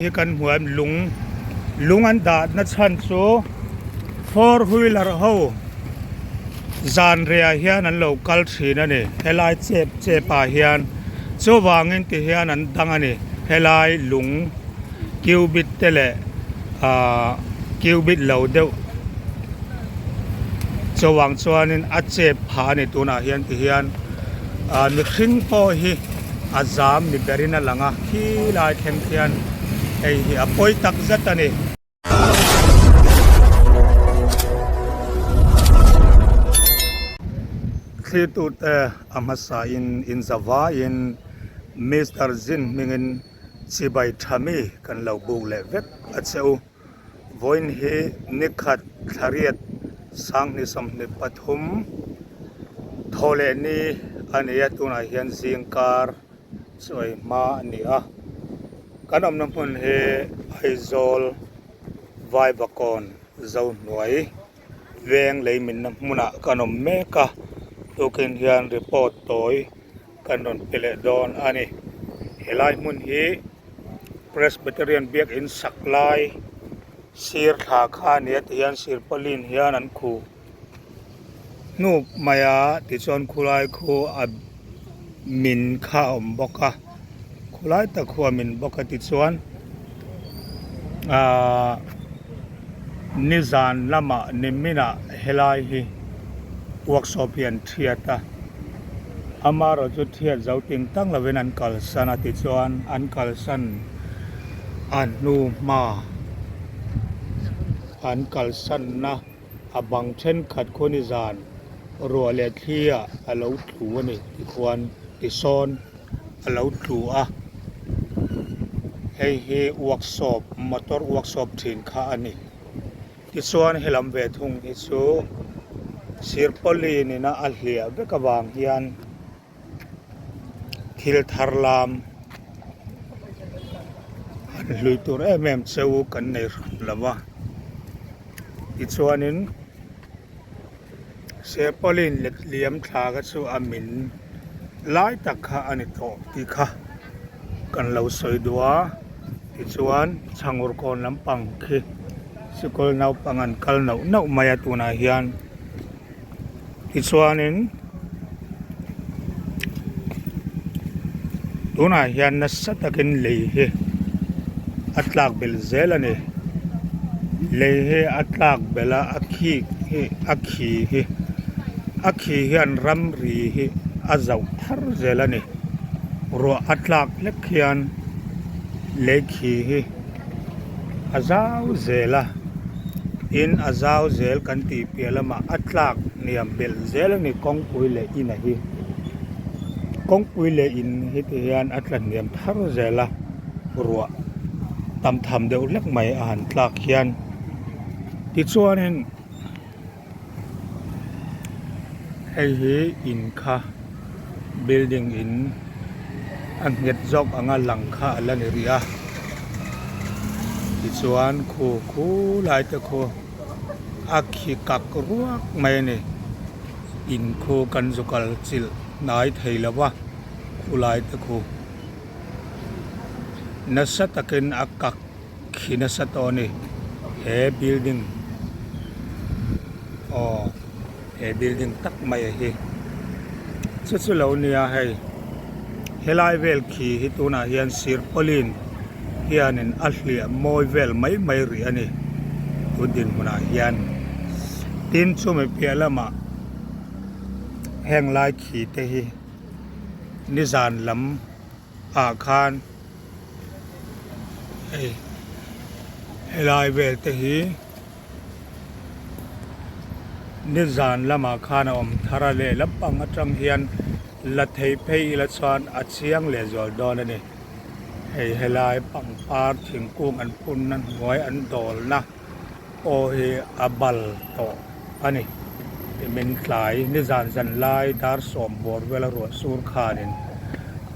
Hi kan hmu a lung lung an dah na chhan chu four wheeler ho zan reh ah hian an lo kal thin a ni helai chep chep ah hian chuvangin ti hian an dang a ni helai lung cubit te leh ahh cubit lo deuh chuvang chuanin a chep phah a ni tunah hian ti hian ahh mihring pawh hi. A zam ni berin a lang a, khi lai thleng khian hei hi a pawi tak zet a ni. Thlirtute a hmasa in inzavaiin Mister Zin hmingin chibai tha mi kan lo buk leh vek a che u. Vawiin hi nikhat thlariat 2023 thaw leh ni a ni a, tunah hian zingkar chawi hma a ni a. Kan awmna hmun hi Aizawl Vaivakawn Zohnuai veng leiminna hmunah kan awm mek a, tukin hian report tawi kan rawn pe leh dawn a ni. Helai hmun hi Presbyterian biakin sak lai sir thla kha a ni a tihian silpauline hian an khuh hnup mai a tichuan khulai khu a min kha a awm bawk a khulai tak khu a min bawk a tichuan ahh nizan lamah niminah helai hi workshop hi an thiat a. Amaherawh chu thiat zo ting tang lovin an kalsan a tichuan an kalsan a hnu hma an kalsanna a bang thenkhat khu ni zan ruah leh thli ah a lo tlu a ni tikhuan tisawn a lo tlu a hei hi workshop motor workshop thin kha a ni. Tichuan helam ve thung hi chu Sirpawlin ina a hliah vek avang hian thil thar lam han hlui tur em em cheu kan nei hran lo va tichuanin Sirpawlin letliam thla kha chu a min lai tak kha a ni tawh tih kha kan lo sawi duh a. Tichuan chhangur kawn lampang khi sikul naupang an kal nauh nauh mai a tunah hian tichuanin tunah hian nasa takin lei hi a tlak belh zel a ni lei hi a tlak belh a a khik hi a khi hi a khi hian ramri hi a zauh thar zel a ni ruah a tlak hlek hian. Lei khi hi a zau zel a tin a zau zel kan tih piah lamah a tlak hniam belh zel a ni kawngpui leh in a hi kawngpui leh in hi ti hian a tla hniam thar zel a ruah tam tham deuh hlek mai a han tlak hian tichuanin. Hei hi in kha building in a nghet zawk anga lang kha a la ni rih a tichuan khu khulai te khu a khi kak ruak mai a ni in khu kan zu kal chilh hnai thei lo va khulai te khu nasa takin a kak. Khi nasa tawh a ni he building aw he building tak mai a hi chu chu lo nia hei helai vel khi hi tunah hian sirpawlin hianin a hliah mawi vel mai mai rih a ni tun dinhmunah hian tin chumi piah lamah heng lai khi te hi nizan lam ah khan. Hei helai vel te hi nizan lamah khan a awm thar a lehlam pang atang hian la thei phei ila chuan a chiang leh zual dawn a ni hei helai pangpar thingkung an phunna hnuai an dawlna. Aw hi a bal tawh a ni. Min tlai nizan zan lai dar 10 bawr vela ruah sur khanin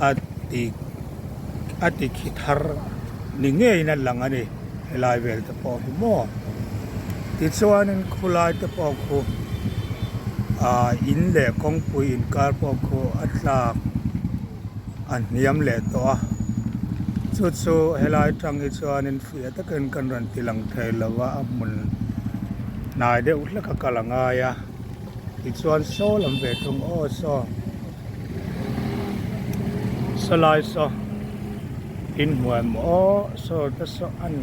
a ti a ti khi thar ni ngeiin a lang a ni helai vel te pawh hi maw. Tichuanin khulai te pawh khu ah in leh kawngpui inkar pawh khu a tlak a hniam leh tawh a. Chu chu helai tang hi chuanin fiah takin kan rawn ti lang thei lo a, a hmun hnai deuh hlek a kal a ngai a, tichuan saw lam ve thung aw saw saw lai saw inhmuai maw aw saw te saw an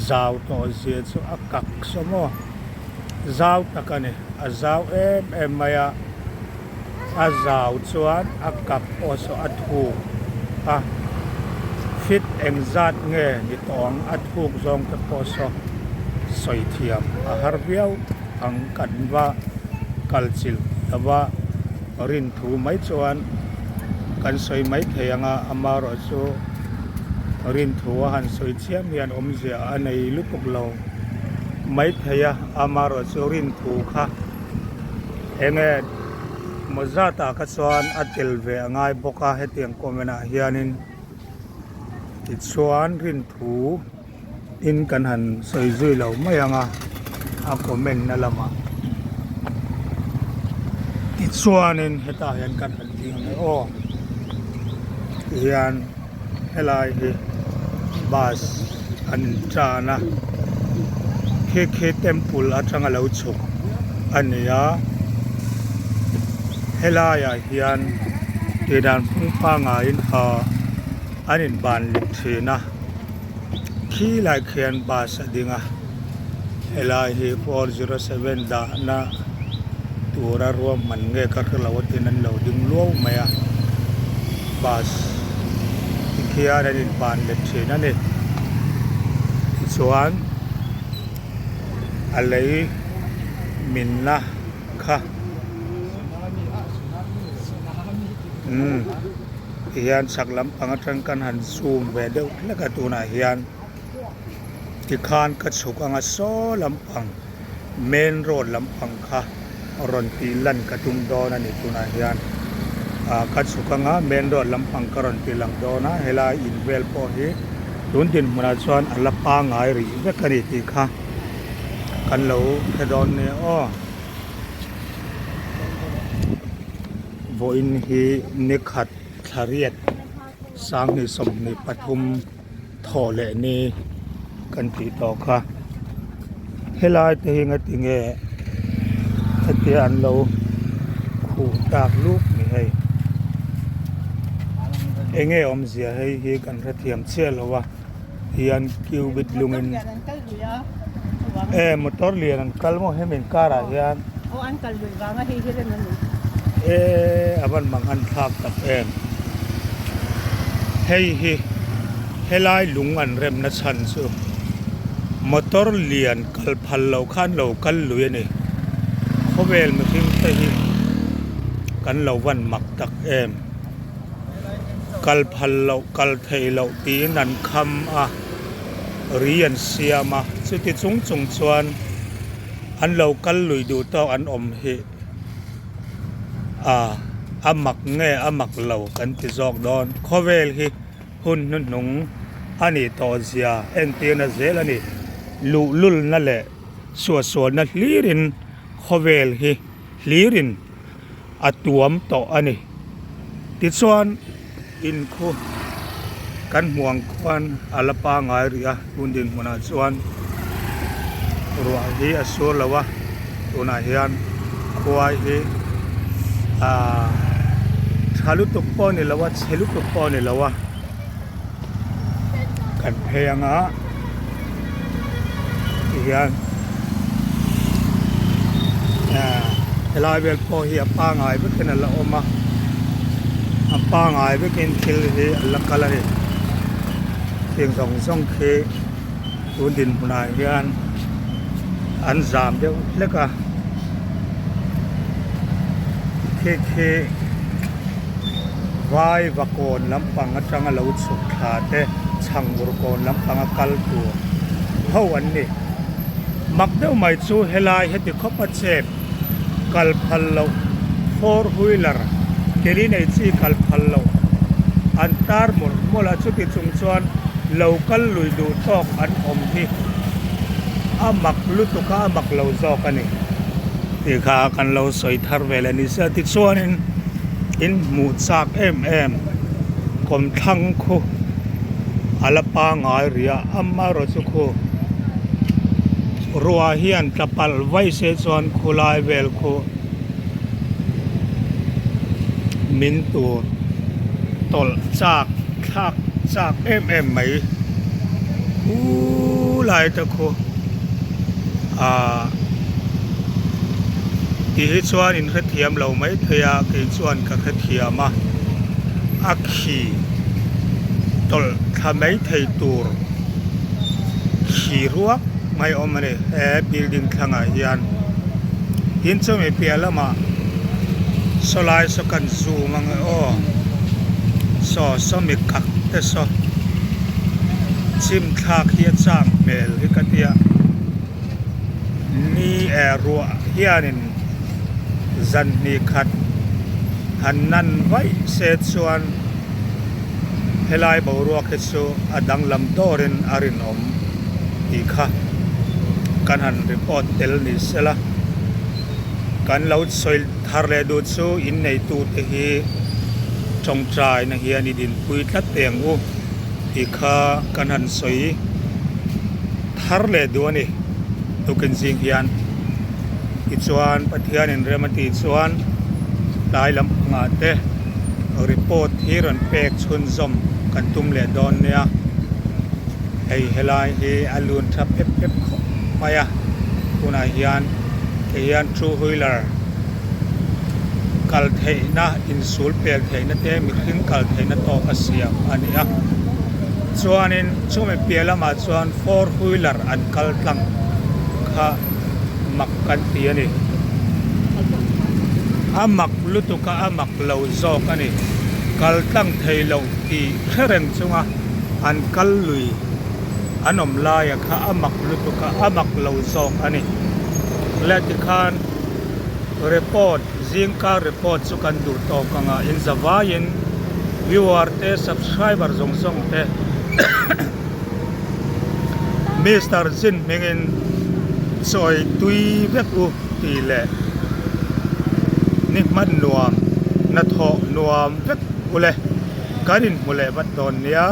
zau tawh zia chu a kak saw maw zau tak a ni a zau em em mai a. A zau chuan a kap pawh saw a thuk a, fit engzat nge ni tawh ang a thuk zawng te pawh saw sawi thiam a har viau ang kan va kal chilh lova rin thu mai chuan kan sawi mai thei ang a, amaherawhchu rin thu a han sawi chiam hian awmzia a nei lutuk lo mai thei a, amaherawhchu rin thu kha. Enge maw zatah kha chuan a tel ve a ngai bawk a hetiang comment ah hianin tichuan rinthu in kan han sawi zui lo mai ang a a comment na lamah tichuanin hetah hian kan han ding ang e aw tihian helai hi bus an tan a khi khi temple atanga lo chhuk a ni a helai ah hian tih dan phung pangngai in ah an in ban let thin a khi lai khian bus a ding a helai hi 407 dahna tura ruahman nge ka hre lo a tin an lo ding luau mai a bus tikhian an inban let thin a ni tichuan a lei minna kha umm tihian chhak lampang atang kan han zoom ve deuh hlek a tunah hian tikhan ka chhuk anga saw lampang. Main road lampang kha rawn tih lan ka tum dawn a ni tunah hian ah ka chhuk anga main road lampang ka rawn tih lang dawn a helai in vel pawh hi tun dinhmunah chuan a la pangai rih vek a ni tih kha kan lo hre dawn nia aw. Vawiin hi nikhat thlariat sanghnih 23 thawh leh ni kan tih tawh kha helai te hi ngati nge hetia an lo khuh tak luk ni hei enge awmzia hei hi kan hrethiam chiah lo a hian cubit lungin e motor lian an kal maw hemi inkar ah hian e a van mang an thlak tak em hei hi helai lung an remna chhan chu motor lian kal phal loh khan lo kal lui a ni khawvel mihring te hi kan lo van mak tak em kal phal loh kal theih loh tiin an kham a ri an siam a chuti chung chung chuan an lo kal lui duh tawk an awm hi ah a mak nge a mak lo kan ti zawk dawn khawvel hi hun hnuhnung a nih tawh zia entirna zel a ni luhlulna leh suahsualna hlirin khawvel hi hlirin a tuam tawh a ni tichuan inkhu kan hmuh ang khuan a la pangai rih a tun dinhmunah chuan ruah hi a sur lo a tunah hian khuai hi ahh tha lutuk pawh a ni lo a chhe lutuk pawh a ni lo a kan phei anga tihian ahh helai vel pawh hi a pangai vekin a la awm a a pangai vekin thil hi a la kal a ni heng zawng zawng khi tun dinhmunah hian an zam deuh hlek a khi khi vai va kawn lampang atanga lo chhuk thla te chhangur kawn lampanga kal tur ho an ni mak deuh mai chu helai heti khawp a chep kal phal loh four wheeler ke li nei chi kal phal loh an tar mawlh mawlh a chuti chung chuan lo kal lui duh tawk an awm hi a mak lutuk a a mak lo zawk a ni tih kha kan lo sawi thar ve leh ni se tichuanin in hmuh chak em em kawmthlang khu. A la pangai rih a, amaherawhchu khu ruah hian tla palh vaih se chuan khulai vel khu min tur tawlh chak thlak chak em em mai khulai te khu ahh tih hi chuan in hrethiam lo mai thei a kei chuan ka hrethiam a a khi tawlh thla mai thei tur khi ruak mai awm a ni he building thlangah hian tin chumi piah lamah saw lai saw kan zoom ang e aw saw sawmi kak te saw chim thlak hi a chak hmel hi ka tia ni eh ruah hianin zan hnih khat han nan vaih se chuan helai boruak hi chu a danglam dawrin a rinawm tih kha kan han report tel ni sela kan lo sawi thar leh duh chu inneitute hi tawngtaina hian i dinpui tlat teh ang u tih kha kan han sawi thar leh duh a ni tukin zing hian tichuan Pathianin rem a tih chuan tlai lampangah te report hi rawn pek chhunzawm kan tum leh dawn nia hei helai hi a lun tha pep pep khawp mai a tunah hian kei hian two wheeler kal theihna insul pel theihna te mihring kal theihna tawk a siam a ni a chuanin chumi piah lamah chuan four wheeler an kal tlang kha mak kan ti a ni. A mak lutuk a, a mak lo zawk a ni. Kal tlang thei loh tih hre reng chunga an kal lui an awm laia kha a mak lutuk a, a mak lo zawk a ni. Le tikhan report, zingkar report chu kan duh tawk ang a, inzavaiin viewer te, subscriber zawng zawng te, Mister Zin hmingin chawi tui vek u tih leh ni hman nuam, hnathawh nuam vek u le, kan inhmu leh vat dawn nia.